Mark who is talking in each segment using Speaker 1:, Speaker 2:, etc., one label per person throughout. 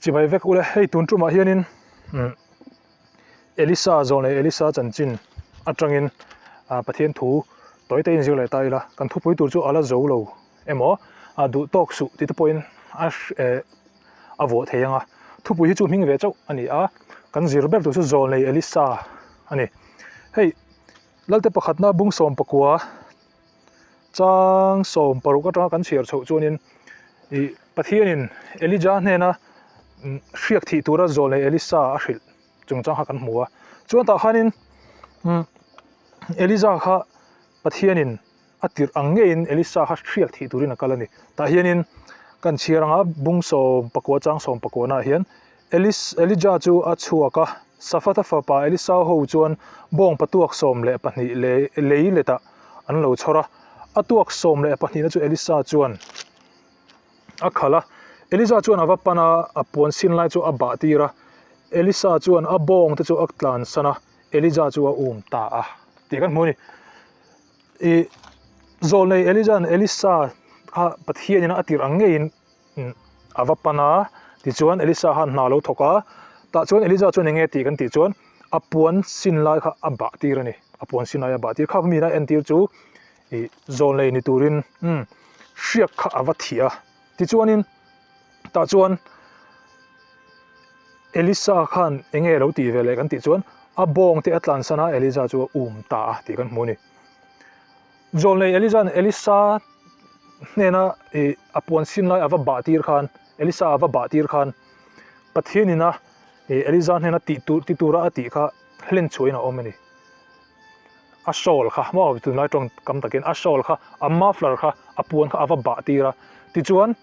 Speaker 1: Chibai vek ule, hei tun tumah hianin Elisa zawh leh Elisa chanchin atangin Pathian thu tawi te inzir leh ta ila, kan thupui tur chu a la zo lo emaw duh tawk suh tih te pawhin a a vuah thei ang a, thupui hi chu hming ve chauh a ni a, kan zir ber tur chu zawlnei Elisa a ni. Hei Lalte pakhatna bung 19. Chang 60 atanga kan chhiar chhoh chuanin ih Pathianin Elija hnena hriak thih tura zawlnei Elisa a hrilh chungchang kha kan hmu a. Chuan tah khanin umm Elija kha Pathianin a tirh ang ngeiin Elisa kha hriak thih turin a kal a ni. Tah hianin kan chhiar anga bung 19 chang 19 naah hian Elis, Elija chu a chhuak a, Safata fapa Elisa ho chuan bawngpa tuak 12 lei, lei letah an lo chhawr a. A tuak 12na chu Elisa chuan a khalh a. Elija chuan a va pan a, a puan sin lai chu a bah tir a. Elisa chuan a bawng te chu a tlansan a, Elija chu a um ta a tih kan hmu a ni. Ih, zawlnei Elija'n Elisa kha Pathianin a tirh ang ngeiin A va pan a, tichuan Elisa khan hna a lo thawk a, tah chuan Elisa chuan eng nge tih kan tih chuan a puan sin lai kha a bah tir a ni, a puan sin lai a bah tir, kha mina entir chu ih zawlnei ni turin umm hriak kha a va thih a, tichuanin tah chuan Elisa khan eng nge a lo tih ve leh kan tih chuan a bawng te a tlansan a, Elisa chu a um ta a tih kan hmu a ni. Zawlnei Eliza'n Elisa hnena ih a puan sin lai a va bah tir khan, Elisa a va bah tir khan Pathianin a ih Eliza hnena tih tur ti tura a tih kha hlen chhuahin a awm a ni. A shawl kha maw tunlai tawng kam takin a shawl kha a muffler kha a puan kha a va bah tir a, tichuan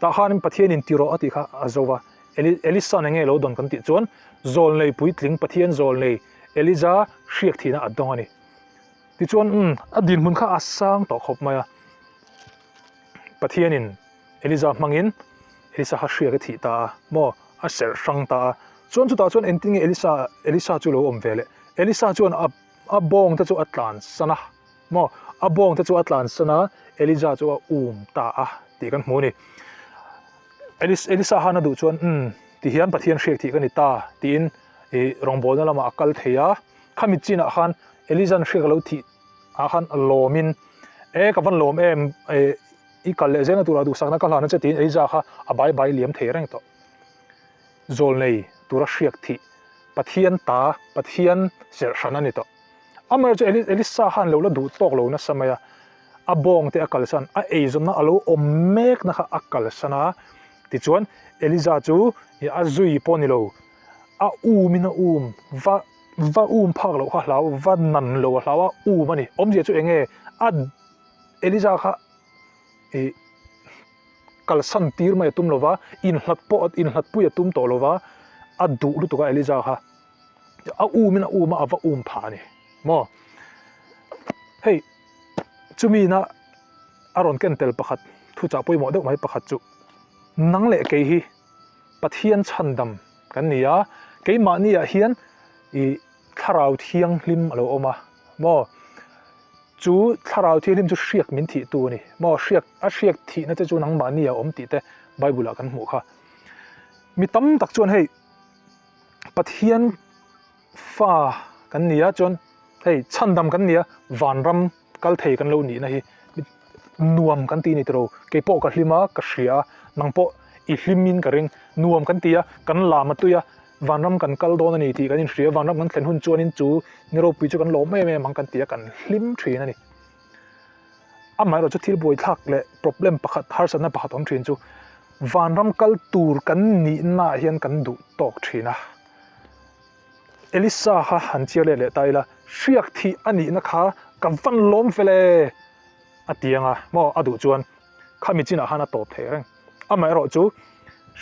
Speaker 1: tah khanin Pathianin ti rawh a tih kha a zo va, Eli Elisa'n enge lo dawn kan tih chuan zawlnei puitling Pathian zawlnei Eliza hriak thihna a dawng a ni. Tichuan umm a dinhmun kha a sang tawh khawp mai a, Pathianin Eliza hmangin Elisa kha hriak a thih ta a, maw a serh hrang ta a, chuan chutah chuan engtin nge Elisa Elisa chu lo awm ve leh, Elisa chuan a a bawng te chu a tlansan a, maw a bawng te chu a tlansan a, Eliza chu a um ta a tih kan hmu a ni. Elis Elisa khan a duh chuan umm tihian Pathian hriak thih ka ni ta tiin ih rawngbawlna lamah a kal thei a, Khami chinah khan Eliza'n hriak a lo thih ah khan lawmin, E ka van lawm em, e i kal leh zelna turah duhsakna ka hlan a che tiin Eliza kha a bai bai liam thei reng tawh. Zawlnei tura hriak thih Pathian ta, Pathian serh hran a ni tawh. Amaherawhchu Elisa khan lo la duh tawk lo nasa mai a, a bawng te a kalsan, a eizawnna a lo awm mekna kha a kalsan a, tichuan Eliza chu a zui pawh a ni lo, a um in a um va va um phak loh kha hlau va nan lo a hlau a um a ni awmzia chu eng nge a Eliza kha ih kalsan tir mai a tum lova inhlat pawh inhlat pui a tum tawh lova a duh lutuk a Eliza kha a um in a um a a va um phah a ni maw hei chumi na a rawn ken tel pakhat thuchah pawimawh deuh mai pakhat chu nang leh kei hi. Pathian chhandam kan ni a, keimahniah hian ih thlarau thianghlim a lo awm a maw? Chu thlarau thianghlim chu hriak min thih tu a ni maw? Hriak a hriak thihna te chu nangmahni a awm tih te Bible ah kan hmuh kha. Mi tam tak chuan hei Pathian fa kan ni a chuan hei chhandam kan ni a vanram kal thei kan lo nihna hi nuam kan ti a ni tiro keipawh ka hlim a ka hria a nang pawh i hlim in ka ring nuam kan ti a kan lam a tui a vanram kan kal dawn a ni tih kan inhria vanram kan thlen hun chuanin chu ni ropui chu kan lawm em em ang kan ti a kan hlim thin a ni amaherawhchu thil buaithlak leh problem pakhat harsatna pakhat awm thin chu vanram kal tur kan nihna ah hian kan duh tawk thin a. Elisa kha han chiar let leh ta ila, hriak thih a nihna kha ka van lawm fel e a ti ang a, maw a duh chuan khami chinah khan a tawp thei reng. Amaherawh chu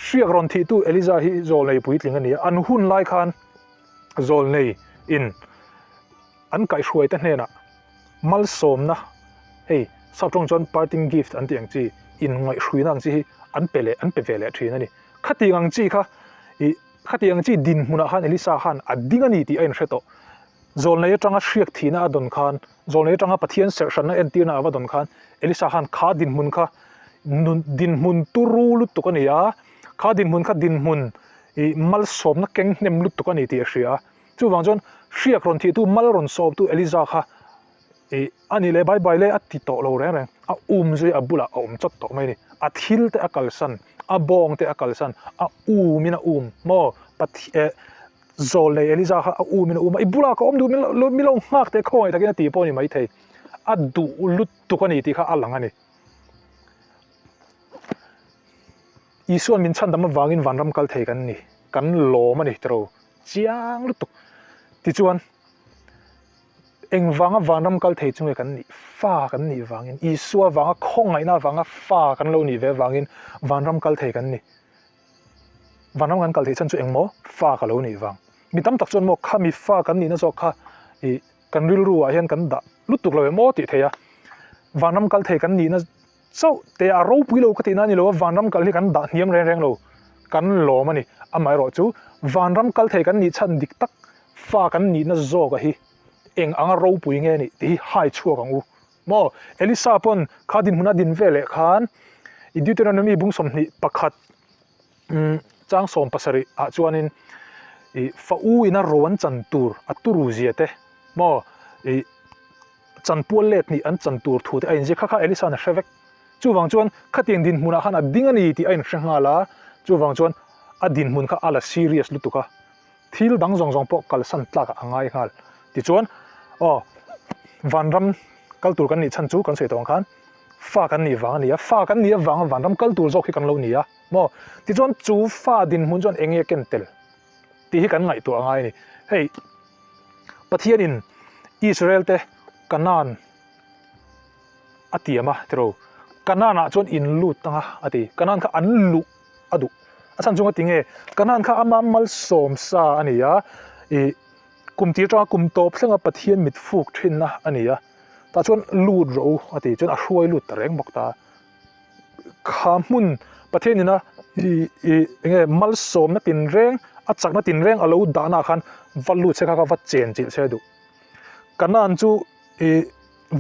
Speaker 1: hriak rawn thihtu Elisa hi zawlnei puitling a ni a, an hun lai khan zawlnei in an kaihhruaite hnenah malsawmna hei saptawng chuan parting gift an tih ang chi inngaihhruina ang chi hi an pe leh an pe ve leh thin a ni. Khatiang ang chi kha ih Khatiang ang chi dinhmunah khan Elisa khan a ding a ni tih a inhre tawh. Zawlnei atanga hriak thihna a dawn khan, zawlnei atanga Pathian serhhranna entirna a va dawn khan, Elisa khan kha dinhmun kha nun dinhmun turu lutuk a ni a, kha dinhmun kha dinhmun. I malsawmna keng hnem lutuk a ni tih a hria a. Chuvang chuan hriak rawn thihtu mal rawn sawmtu Eliza kha i a nih leh bai bai le a ti tawh lo reng reng. A um zui a bulah a awm chawt tawh mai a ni. A thil te a kalsan, a bawng te a kalsan, a um in a um maw Pathian eh zawl nei Eliza kha a um in a um a, i bulah ka awm duh min lo min lo nghak teh khawngaih takin a ti pawh a ni maithei. A duh lutuk a ni tih kha a lang a ni. Isua'n min chhandam avangin vanram kal thei kan ni, kan lawm a ni tiro chiang lutuk. Tichuan, engvanga vanram kal thei chu nge kan nih? Fa kan nih vangin, Isua vanga khawngaihna avanga fa kan lo nih ve avangin vanram kal thei kan ni. Vanram kan kal theih chhan chu engmaw? Fa ka lo nih vang. Mi tam tak chuan maw khami fa kan nihna zawk kha ih kan rilru ah hian kan dah lutuk lo em aw tih theih a. Vanram kal thei kan nihna Chauh te a ropui lo ka tihna a ni lo a, vanram kal hi kan dah hniam reng reng lo, kan lawm a ni. Amaherawh chu vanram kal thei kan nih chhan dik tak fa kan nihna zawka hi eng anga ropui nge nih tih hi hai chhuak ang u maw? Elisa pawn kha dinhmun a din ve leh khan i Deuteronomy bung 21 chang 17 ah chuanin i fa u ina ro an chan tur a turu zia te maw i chanpual let nih an chan tur thu te a inziak kha kha Elisa'n a hre vek. Chuvang chuan khatiang dinhmunah khan a ding a ni tih a inhre nghal a, chuvang chuan a dinhmun kha a la serious lutuk a, thil dang zawng zawng pawh kalsan tlakah a ngai nghal. Tichuan, aw, vanram kal tur kan nih chhan chu kan sawi tawh ang khan fa kan nih vang a ni a, fa kan nih avanga vanram kal tur zawk hi kan lo ni a maw? Tichuan chu fa dinhmun chuan eng nge ken tel tih hi kan ngaihtuah a ngai a ni. Hei. Pathianin Israel-te Kanaan a tiam a tiro. Kanaan-ah chuan in lut ang a a ti. Kanaan kha an luh a duh. A chhan chunga tinge Kanaan kha ama malsawm sa a ni a, ih kum tir atanga kum tawp thlenga Pathian mit fuk thinna a ni a. Tah chuan lut rawh u a ti. Chuan a hruai lut ta reng bawk ta. Kha hmun Pathian ina ih ih eng nge malsawmna tinreng a chakna tinreng a lo dahna ah khan va lut se kha kha va chen chilh se duh. Kanaan chu ih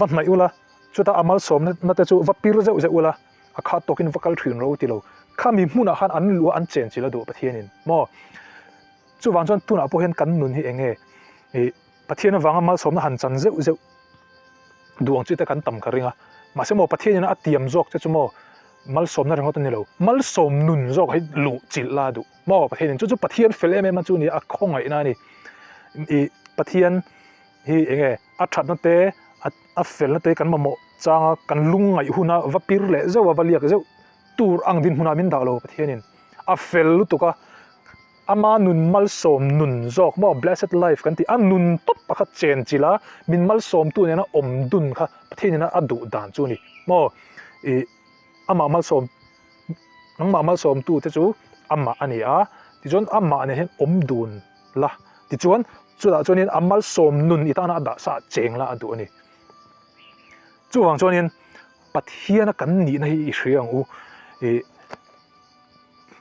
Speaker 1: va hnaih ula chutah a malsawmna na te chu va pir zeuh zeuh ula a khat tawkin va kal thin ro ti lo. Khami hmunah khan an luh a an chen chilh a duh Pathianin maw. Chuvang chuan tunah pawh hian kan nun hi eng nge ih Pathian avanga malsawmna han chan zeuh zeuh duh ang chi te kan tam ka ring a, mahse maw Pathian ina a tiam zawk che chu maw malsawmna ringawt a ni lo, malsawm nun zawk hi luh chilh la duh maw Pathian in chu chu Pathian fel em em a chu ni a khawngaihna a ni, ih Pathian hi eng nge a thatna te a felna te kan mamawh changa kan lungngaih huna va pir leh zeuh a va liak zeuh tur ang dinhmunah min dah lo Pathian in a fel lutuk a. Ama nun malsawm nun zawk maw blessed life kan tih a nun tawp pakhat chen chilh a min malsawmtu nena awm dun kha Pathian ina a duh dan chu a ni maw ih amah malsawm nangmah malsawmtu te chu amah a ni a tichuan amah nen hian awm dun la tichuan chutah chuanin a malsawm nun i tana a dah sa cheng la a duh a ni chuvang chuanin Pathiana kan nihna hi i hria ang u ih.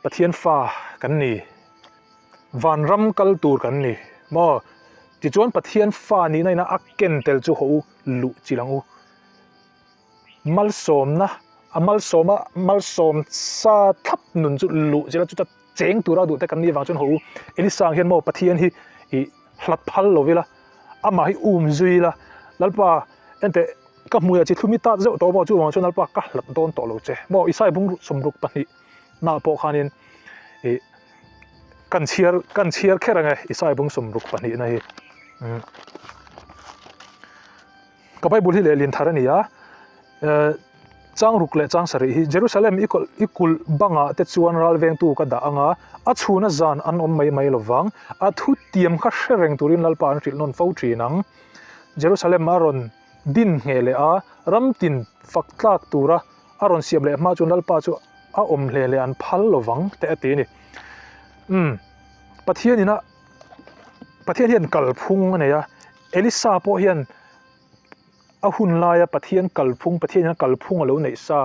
Speaker 1: Pathian fa kan ni, vanram kal tur kan ni maw? Tichuan Pathian fa nihna ina a ken tel chu haw u luh chilh ang u. Malsawmna, a malsawma malsawm sa thlap nun chu luh chilh a chuta cheng tura duh te kan nih avang chuan haw u. Elisa ang hian maw Pathian hi ih hlat phal lo ila, amah hi um zui ila, Lalpa enteh ka hmuiah chi thlum i tat zeuh tawh maw chuvang chuan Lalpa ka hlat dawn tawh lo che maw Isai bung 62 nah pawh khanin ih kan chhiar kan chhiar kher ange Isai bung 62 na hi ka Bible hi lehlin thar a ni a eh chang ruk leh chang sarih hi Jerusalem i kawlh i kulh bangah te chuan ral vengtu ka dah anga a chhuna zan an awm mai mai lovang a thu tiam kha hre reng turin Lalpa an hrilh nawn fo thin ang Jerusalem a rawn din ngheh leh a ram tin fak tlak tura a rawn siam leh hma chuan Lalpa chu a awm hle leh an phal lovang teh a ti a ni umm Pathian ina Pathian hian kalphung a nei a Elisa pawh hian a hun laia Pathian kalphung, Pathian hian kalphung a lo neih sa,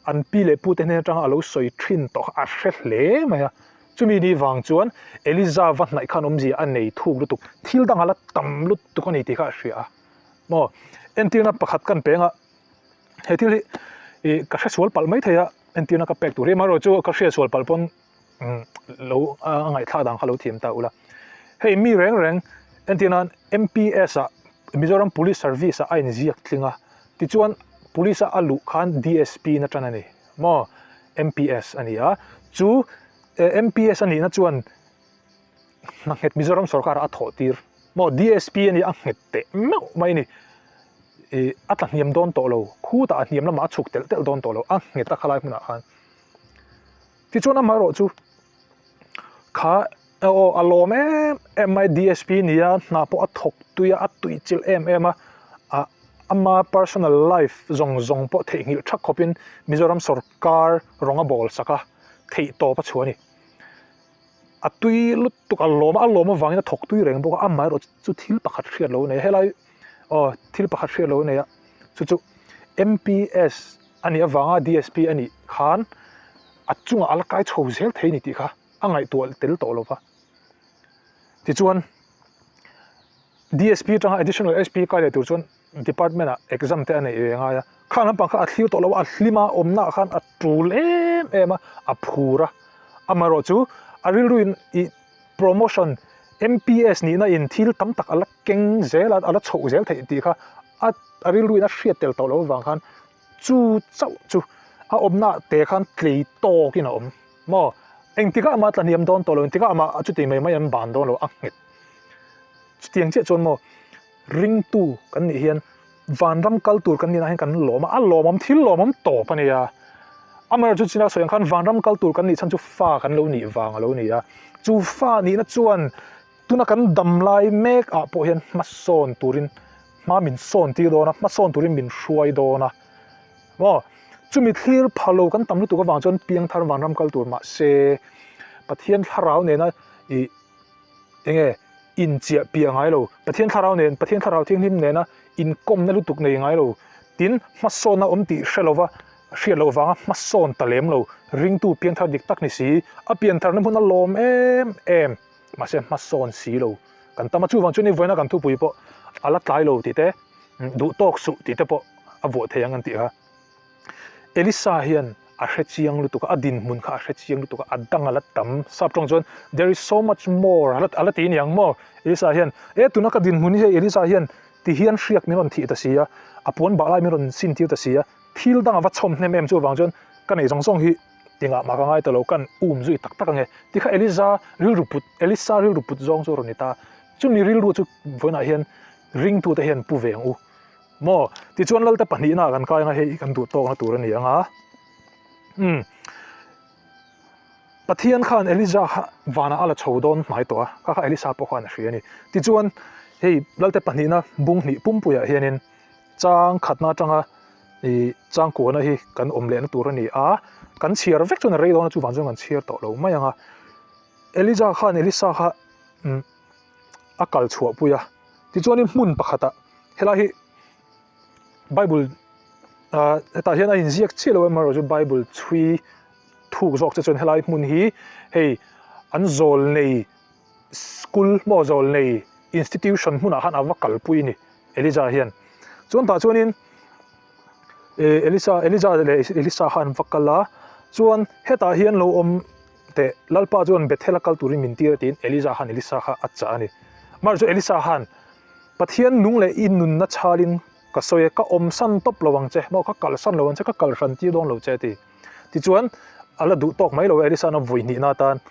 Speaker 1: an pi leh pute hnen atanga a lo sawi thin tawh kha a hre hle mai a. Chumi ni vang chuan Eliza va hnaih khan awmzia a nei thuk lutuk, thil dang a la tam lutuk a ni tih kha a hria a. Maw, entirna pakhat kan peng a, he thil hi ih ka hresual palh mai thei a, entirna ka pek tur hi, amaherawhchu ka hriatsual palh pawn. Lo a ngaihthlak dan kha lo thiam ta ula. Hei mi reng reng entir nan MPS ah Mizoram Police Service ah a inziak tling a, tichuan Police a a luh khan DSP in a tan a ni maw? MPS a ni a, chu MPS a nihna chuan hna nghet Mizoram sorkar ah a thawh tir maw? DSP a ni a nghet teh meuh mai a ni. Ih a tla hniam dawn tawh lo, khutah a hniam lamah a chhuk telh telh dawn tawh lo, a nghet a khalai hmunah khan. Tichuan amaherawhchu kha aw a lawm em em mai DSP nia hna pawh a thawk tui a, a tui chilh em em a, ah ama personal life zawng zawng pawh theihnghilh thak khawpin Mizoram sawrkar rawng a bawl sak a, theih tawp a chhuah a ni. A tui lutuk a lawm a, a lawm avangin a thawk tui reng bawk a, amaherawhchu chu thil pakhat hriat lo a nei a, helai aw thil pakhat hriat lo a nei a, chu chu M_P_S a nih avanga D_S_P a nih khan a chungah a la kai chho zel thei a ni tih kha a ngaihtuah tel tawh lo va. Tichuan D_S_P atanga additional S_P kai leh tur chuan department ah exam te a neih ve ngai a, khang lampang kha a thlir tawh lo a, a hlim a, awmna ah khan a tul em em a, a phur a, amaherawh chu a rilru in ih promotion M_P_S nihna in thil tam tak a la keng zel a, a la chhoh zel theih tih kha a a rilru in a hriat tel tawh loh avang khan chu chauh chu a awmna ah te khan tlei tawk in a awm maw engtikah mah a tla hniam dawn tawh lo engtikah mah chuti mai mai an ban dawn lo a nghet chutiang chiah chuan maw ringtu kan nih hian vanram kal tur kan nihna hian kan lawm a a lawmawm thil lawmawm tawp a nia amaherawhchu china sawi ang khan vanram kal tur kan nih chhan chu fa kan lo nih vang a lo ni a chu fa nihna chuan Tuna kan dam lai mek ah pawh hian hmasawn turin hma min sawn tir dawn a, hmasawn turin min hruai dawn a. Maw? Chumi thlir pha lo kan tam lutuk avang chuan piangthar vanram kal tur mahse Pathian thlarau nena ih enge inchiah piah ngai lo, Pathian thlarau nen Pathian thlarau thianghlim nena inkawmna lutuk nei ngai lo, tin hmasawnna awm tih hre lova hriat loh vanga hmasawn ta lem lo, ringtu piangthar dik tak ni si, a piantharna hmun a lawm em em. Mahse hmasawn si lo kan tam a, chuvang chuan i vawiina kan thupui pawh a la tlai lo tih te, duh tawk suh tih te pawh a vuah thei ang an tih kha. Elisa hian a hre chiang lutuk a, a dinhmun kha a hre chiang lutuk a, a dang a la tam. Sap tawng chuan there is so much more a la a la ti aniang maw? Elisa hian e tuna ka dinhmun hi hei Elisa hian ti hian hriak min rawn thih ta si a, a puan bah lai min rawn sin tir ta si a, thil dang a va chhawm hnem em chuvang chuan ka neih zawng zawng hi Tingah mah ka ngai ta lo, kan um zui tak tak ange. Tikha Eliza rilru put, Elisa rilru put zawng chu a rawn ni ta. Chumi rilru chu vawiinah hian ringtute hian pu ve ang u. Maw? Tichuan Lalte pahnihna ah kan kai anga hei kan duh tawkna tur a ni ang a. Umm. Pathian khan Eliza kha vanah a la chho dawn hnai tawh a, kha kha Elisa pawh khan a hria a ni. Tichuan hei Lalte pahnihna bung hnih pumpuiah hianin Chang khatna atanga ih chang kuahna hi kan awm lehna tur a ni a, kan chhiar vek chuan a rei dawn a chuvang chuan kan chhiar tawh lo mai ang a. Elija khan Elisa kha umm a kal chhuah pui a, tichuanin hmun pakhatah helai hi Bible ah hetah hian a inziak chiah lo emaw chu Bible chhui thuk zawk che chuan helai hmun hi hei an zawl nei school maw zawl nei institution hmunah khan a va kalpui a ni Elija hian chuan tah chuanin eh Elisa Elija leh Elisa kha an va kal a chuan hetah hian lo awm teh Lalpa chuan Bethel a kal turin min tir a tiin Elija khan Elisa kha a chah a ni amaherawhchu Elisa khan Pathian nung leh i nunna chhalin ka sawi a ka awmsan tawp lo ang che maw ka kalsan lo ang che ka kalhran tir dawn lo che a ti. Tichuan, a la duh tawk mai lo Elisa-na vawi hnihna atan,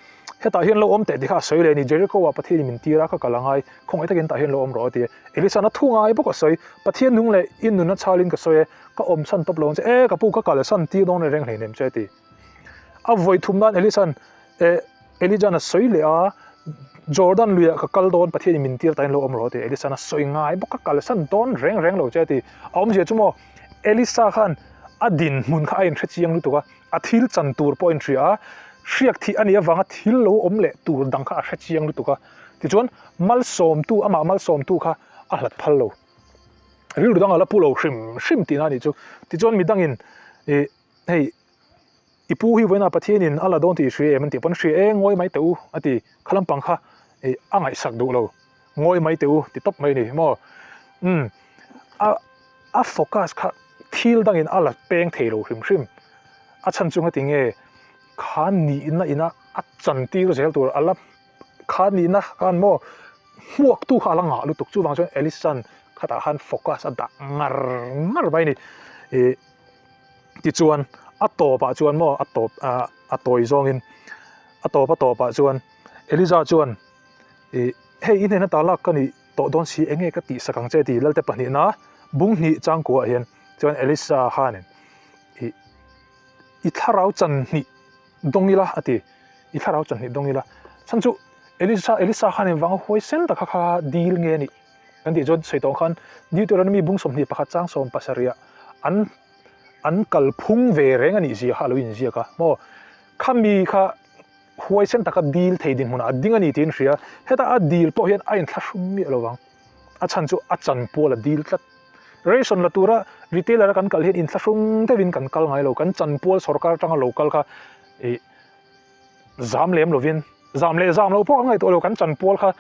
Speaker 1: Hetah hian lo awm teh tih kha a sawi leh a ni, Jericho-ah Pathianin min tir a, ka kal angai, khawngaih takin tah hian lo awm rawh a ti a. Elisa-na thu ngai bawk a sawi, Pathian nung leh i nunna chhalin ka sawi e, ka awmsan tawp lo ang che, e ka pu ka kalsan tir dawn reng hleinem che a ti. A vawi thum nan Elisa'n, E, Elija'n a sawi leh a, Jordan luiah ka kal dawn, Pathianin min tir tahin lo awm rawh a ti. Elisa'n a sawi ngai bawk, ka kalsan dawn reng reng lo che a ti. A awmzia chu maw, Elisa khan a dinhmun kha a inhre chiang lutuk a, a thil chan tur pawh a inhria a, hriak thih a nih avanga thil lo awm leh tur dang kha a hre chiang lutuk a. Tichuan, malsawmtu, amah malsawmtu kha a hlat phal lo. Rilru dang a la pu lo hrim hrim tihna a nih chu. Tichuan, midangin ih hei I pu hi vawiinah Pathianin a la dawn tih i hria em an tih pawn hria e ngawi mai teh u a ti. Kha lampang kha ih a ngaihsak duh lo. Ngawi mai teh u ti tawp mai a ni maw. Umm a a focus kha thil dangin a la peng thei lo hrim hrim. A chhan chu ngati nge kha nihna ina. a chantir zel tur a la kha nihna khan maw hmuaktu kha a la ngah lutuk chuvang chuan Elisa'n khatah khan focus a dah ngar ngar mai a ni ih tichuan a tawpah chuan maw a tawp ah a tawi zawngin a tawp a tawpah chuan Elisa chuan ih hei i hnena ta lak ka nih tawh dawn si enge ka tihsak ang che tih Lalte pahnihna bung hnih changkuah hian chuan Elisa khanin ih i thlarau chan hnih dawng ila a ti, i thlarau chan hnih dawng ila. Chhan chu Elisa Elisa khan engvanga huaisen tak kha kha dil nge a nih kan tih chuan sawi tawh khan Deuteronomy bung 21 chang 17 ah an an kalphung ve reng a nih zia kha a lo inziak a maw khami kha huaisen taka dil thei dinhmunah a ding a ni tiin hria heta a dil pawh hian a inthlahrung miah lo vang a chhan chu a chanpual a dil tlat. Ration la tura retailer a kan kal hian inthlahrung deuhin kan kal ngai lo, kan chanpual sorkar atanga lo kal kha ih zam lem lovin, zam leh zam loh pawh kan ngaihtuah lo, kan chanpual kha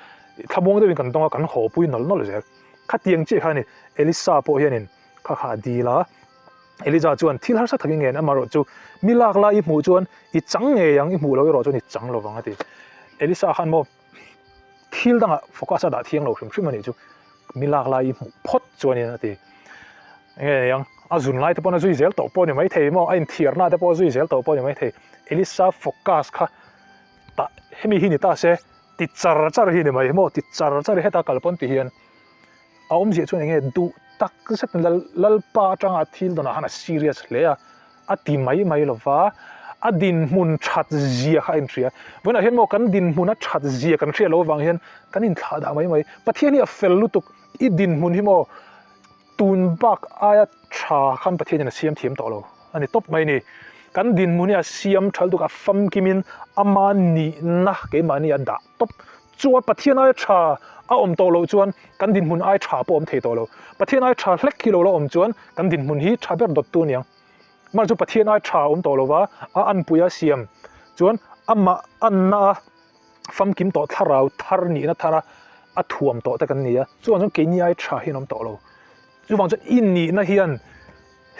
Speaker 1: thlamuang deuhin kan dawng a, kan haw pui nawlh nawlh zel. Khatiang chiah kha a ni, Elisa pawh hianin kha kha a dil a, Elija chuan thil harsa takin ngen amaherawh chu mi lak lai i hmuh chuan i chang ngei ang, i hmuh loh erawh chuan i chang lovang a ti. Elisa khan maw thil dangah focus a dah thiang lo hrim hrim a nih chu. Mi lak lai i hmuh phawt chuanin a ti. Enge ni ang, a zun lai te pawn a zui zel tawh pawh a ni maithei maw, a inthiarna te pawh a zui zel tawh pawh a ni maithei. Elisa focus kha tah hemi hi ni ta se, ti char char hi ni mai maw, ti char char hi heta kal pawn ti hian a awmzia chuan enge duh tak zet lal lalpa atanga thil dawnah khan a serious hle a. A ti mai mai lo va, a dinhmun that zia kha a inhria. Vawiinah hian maw kan dinhmun a that zia kan hriat loh avang hian kan inthlah dah mai mai. Pathian hi a fel lutuk, i dinhmun hi maw tun bak aia tha khan Pathianin a siam thiam tawh lo a ni tawp mai ni. Kan dinhmun hi a siam tha lutuk, a famkimin ama nihna keimahni a dah tawp. Chuan Pathian aia tha a awm tawh loh chuan kan dinhmun ai tha pawh a awm thei tawh lo. Pathian ai tha hlek hi lo la awm chuan kan dinhmun hi tha ber dawttu a ni ang. Mahse chu Pathian ai tha a awm tawh lo va, a anpui a siam chuan amah anna a famkim tawh thlarau thar nihna thara a thuam tawh te kan ni a. Chuvang chuan keini ai tha hian awm tawh lo. Chuvang chuan i nihna hian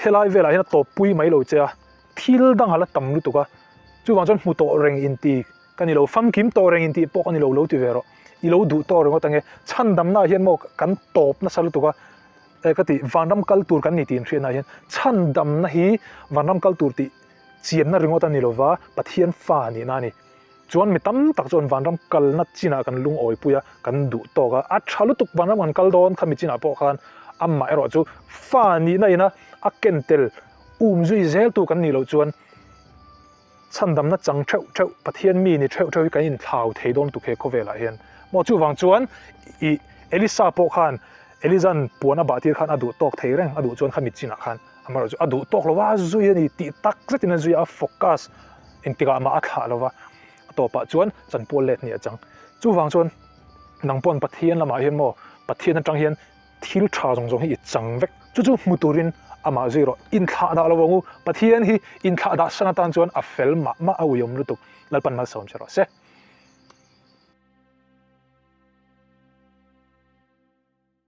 Speaker 1: helai velah hian a tawppui mai lo che a, thil dang a la tam lutuk a. Chuvang chuan hmu tawh reng inti ka ni lo, famkim tawh reng intih pawh ka ni lo lo ti ve rawh. I lo duh tawk ringawt ange. Chhandamnaah hian maw kan tawp nasa lutuk a, e ka ti, vanram kal tur kan ni tih inhriatnaah hian chhandamna hi vanram kal tur tih chianna ringawt a ni lova, Pathian fa nihna a ni. Chuan mi tam tak chuan vanram kalna chinah kan lungawipui a, kan duh tawk a, a tha lutuk vanram kan kal dawn khami chinah pawh khan amah erawh chu fa nihna ina a ken tel um zui zel tu kan nih loh chuan chhandamna chang theuh theuh, Pathian mi ni theuh theuh hi kan inthlau thei dawn tuk he khawvelah hian. Maw chuvang chuan ih Elisa pawh khan Eliza'n puan a bah tir khan a duh tawk thei reng, a duh chuan khami chinah khan amaherawh chu a duh tawk lo va, a zui a ni tih tak zetin a zui a, a focus engtikah mah a thlah lo va, a tawpah chuan chanpual let ni a chang. Chuvang chuan nang paw'n Pathian lamah hian maw Pathian atang hian Thil tha zawng zawng hi i chang vek. Chu chu hmu turin amah zui rawh. Inthlah dah lo ang u. Pathian hi inthlah dah san atan chuan a fel mah mah a uiawm lutuk. Lalpan malsawm che rawh se.